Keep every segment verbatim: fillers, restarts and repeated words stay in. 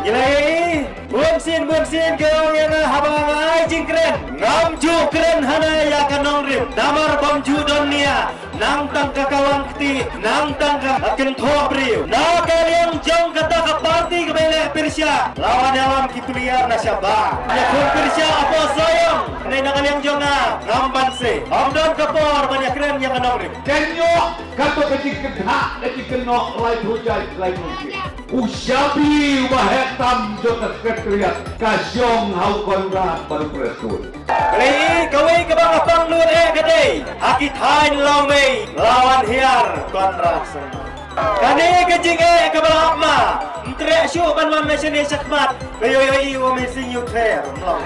Ïa lei, bun sien bun sien ki ong ïa nga haba nga ai jingkren, ngam ju kren hana ïa ka nongrim. Namar bym ju don nia, nang tang ka kawang kti, nang tang ka kynthoh briew. Na ka liang jong kata ka parti kaba ïaleh pyrshah, la wan ïalam ki player na shabar. Ïa khun pyrshah hapoh Sohiong, ne na ka liang jong nga, ngam banse. Ym don ka por ban ïakren ïa ka nongrim. Kynnoh kato ka jingkynthah ka jingkynnoh laiphew jait laiphew jait. U shabi uba heh tam jong ka Secretariat ka shong ha u Conrad bad u Prestone. Balei kawei kaba nga pang lut eh ka dei ha ki thaiñ Lawmei la wan hiar Conrad Sangma. Kane ka jingeh kaba la ap ma, ym treh shuh ban wan na shane shakhmat. Ka ïoh ïoh i u Amazing Youth Fair, ym long.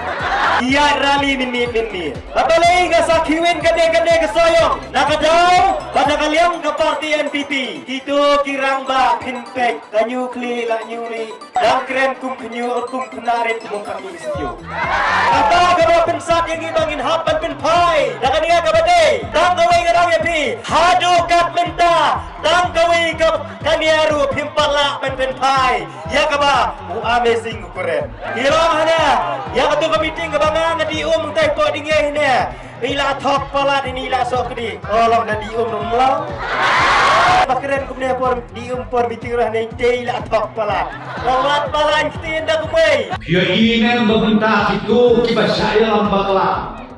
Ïaid rally minit minit. Ba balei nga sa khiwin kane kane ka Sohiong, na ka daw ba na ka liang ka parti N P P. Kito ki rangbah phin peit, ka ñiuh khlieh la ñiuh rieh. Dang kren kum khñiuh kum khynnah rit kum ka mi sñiuh. Kata kaba pynsat ïa ngi ba ngin hap ban pynphai da kane kaba dei. Tang kawei nga dang ïa phi, haduh kat mynta, tang kawei ka kane ruh phim pat lah ban pynphai ïa kaba u Amazing u kren. Ki long hana ïa kato ka meeting kaba nga nga dih um tai po ding ïa hine. Ila thok palat ini ila sok di. Oh, long da dih um rum long. Ba kren kumne por dih um por meeting rah ne te ila thok palat. Long wat palat kti da kumai. Phi ïohi ne ba mynta kito kiba shah ïalam bakla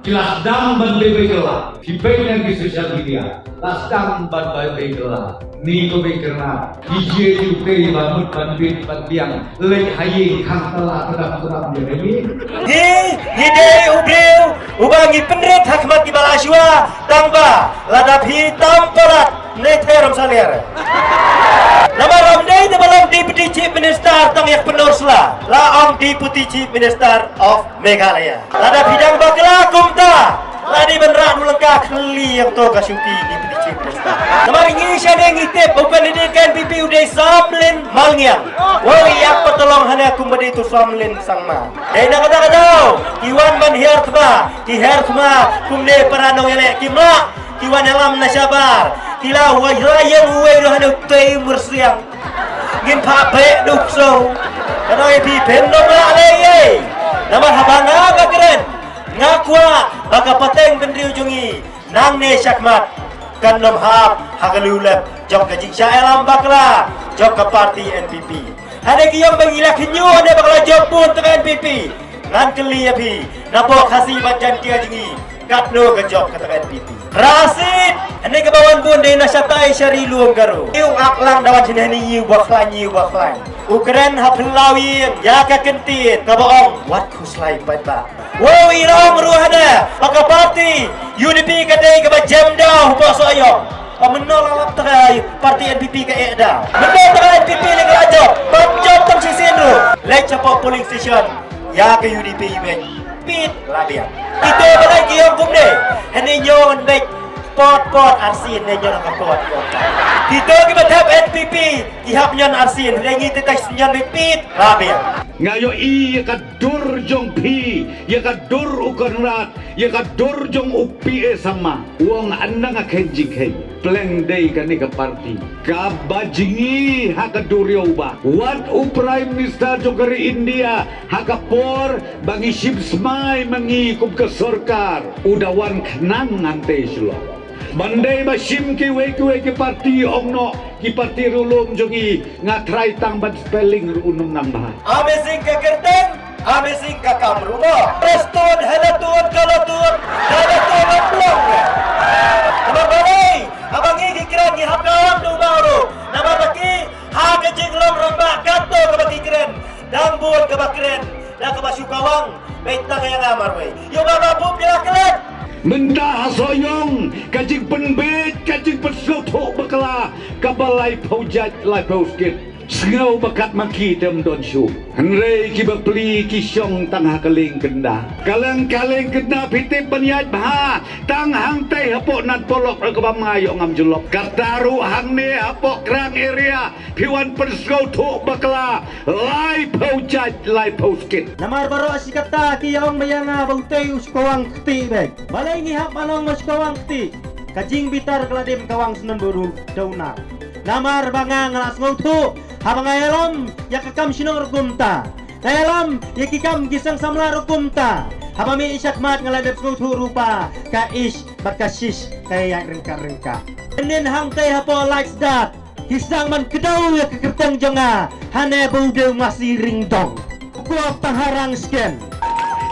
ki la sdang ban bei bei kylla. Phi peit ne ki social media la sdang ban bei bei kylla. Ni ko bei kylla. Ki jia ju pei ba mut ban bit ban biang. Leit ha ïing khang tala tadam tadam ïa ka ïing. Ngi, ngi dei u briew uba ngi pynrit ha khmat kiba la shuwa, tang ba lada phi tam palat ne ther ym saler. Namar ym dei te ba long Deputy Chief Minister tang ïa ka Pynursla, la ong Deputy Chief Minister of Meghalaya. Lada phi dang bakla kumta, la dei ban rah u lyngka khli ïa to ka shuki Deputy Chief Minister. Namar ngi shane ngi tip u candidate ka N P P u dei Samlin Malngiang. Wei ïa pat long hane kumba dei tu Samlin Sangma. Dei na kata ka daw ki wan ban hiar thma, ki hiar thma kumne para nongïaleh ki mlak, ki wan ïalam na shabar, ki la wai la ïeng uwei ruh hane u tei myrsiang. Ngin pha beh duk so. Ka dei phi phin nong la lei ei. Namar haba nga ba kren, nga kwah ba ka pateng bynriew jong ngi nangne shakhmat kan ym hap ha ka liw lep jong ka jingshah ïalam bakla jong ka parti N P P. Hane ki ong ba ngi la khñiuh hane bakla jong bun tang N P P. Ngan kylli ïa phi, napoh Khasi bad Jaintia jong ngi, katno ka jop kata ka N P P. Rasit, hane kaba wan bun dei na shatai sha ri lum Garo. Ïu ak lang da wan shane hane ïu ba khlaiñ ïu ba khlaiñ. U kren ha phyllaw ïing ïa ka kyntien kaba ong wat khuslai paidbah. Wow, i long ruh hane ba ka parti U D P ka dei kaba jem daw hapoh Sohiong. Ba mynno la lap trai parti N P P ka eh da. Mynno trai N P P leh ka la jop. Ban jop tang shisien ruh. Leit shapoh polling station ïa ka U D P beit. Pit la biang. Kito ba leit ki ong kumne. Hynrei ñion beit. Pot pot arsien ne ñion ka pot. Kito kiba thep N P P ki hap ñion arsien. Hynrei ngi te tai ñion beit pit la biang. Nga ïohi ïa ka dur jong phi, ïa ka dur u Conrad, ïa ka dur jong u P A Sangma. U ong ynda nga kheiñ jingkheiñ, pleng dei kane ka parti kaba jngi ha ka duriaw ba wat u Prime Minister jong ka ri India ha ka por ba ngi shim smai ma ngi kum ka sorkar u da wan khnang hangtei shlok. Ban dei ba shim kiwei kiwei ki parti ong noh ki parti riewlum jong ngi. Nga trai tang ban spelling ruh u nang bha. Amazing ka kyrteng, amazing ka kam ruh mo. Prestone, Helatone, Kalatone, Helatone ban long. Namar balei? Haba ngi ki kren ngi hap ka ong du ba ruh. Namar ba ki ha ka jinglong rangbah katto kaba ki kren. Dang bun kaba kren da kaba shu kawang. Beit tang ïa nga marwei. Ïoh ba ba bup ïa la klet. Mynta ha Sohiong ka jingpynbeit ka jingpynsngewthuh bakla kaba laiphew jait laiphew skit. Sngew ba kat ma ki te ym don shuh. Hynrei kiba pli ki shong tang ha ka lieng kynda. Ka lieng ka lieng kynda phi tip ban ïaid bha tang hangtei hapoh Nadpolok ruh kaba ma ïoh ngam jyllop. Kata ruh hangne hapoh Krang area phi wan pynsngewthuh bakla. Laiphew jait laiphew skit. Namar baroh shi katta ki ïa ong ba ïa nga ba utei u shu kawang kti beit. Balei ngi hap ban ong ba shu kawang kti? Ka jingbitar ka la dei ban kawang snon ba u duna. Namar ba nga nga la sngewthuh Haba nga ïalam ïa ka kam shnong ruh kumta. Nga ïalam ïa ki kam ki seng samla ruh kumta. Haba mih shakhmat nga la dep sngewthuh ruh ba ka ish bad ka shish ka ïaid ryngkat ryngkat. Mynnin hangtei hapoh Laitkstad ki sdang ban kdew ïa ka kyrteng jong nga, hane ba u dei u masi ringdong. Ko tang ha Rangshken.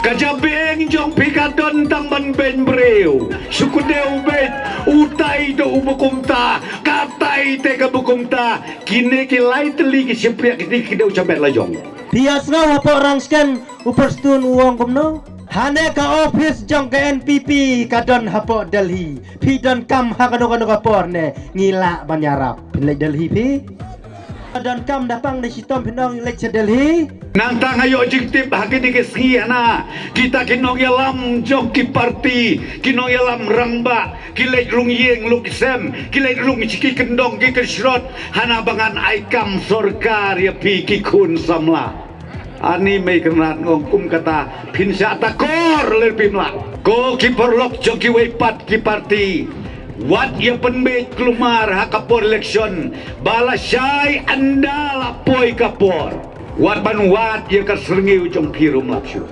Ka jabieng jong phi ka don tang ban beiñ briew. Shu kdew beit, utai te u ba kumta, katai te ka ba kumta. Kine ki lai tylli ki shympriah ki dei ki kdew shamet la jong. Phi ïa sngew hapoh Rangshken u Prestone u ong kumno? Hane ka office jong ka N P P ka don hapoh Delhi. Phi donkam ha kano kano ka por ne ngi lah ban ïarap. Phin leit Delhi phi? Donkam da pang da shitom phin ong leit sha Delhi. Nangta nga ïoh jingtip ha kine ki sngi hana kita ki nongïalam jong ki party, ki nongïalam rangbah, ki leit rung ïing luk sem, ki leit rung sha ki kyndong ki kyrshrot, hana ba ngan ai kam sorkar ïa phi ki khun samla. Ani mei kynrad ngong kum kata phin shah takor lei phi mla. Ko ki paralok jong kiwei pat ki party. Wat ïa pynbeit kulmar ha ka por election ba la shai ynda la poi ka por. Wat ban wad ïa ka syrngiew jong phi ruh mlap shuh.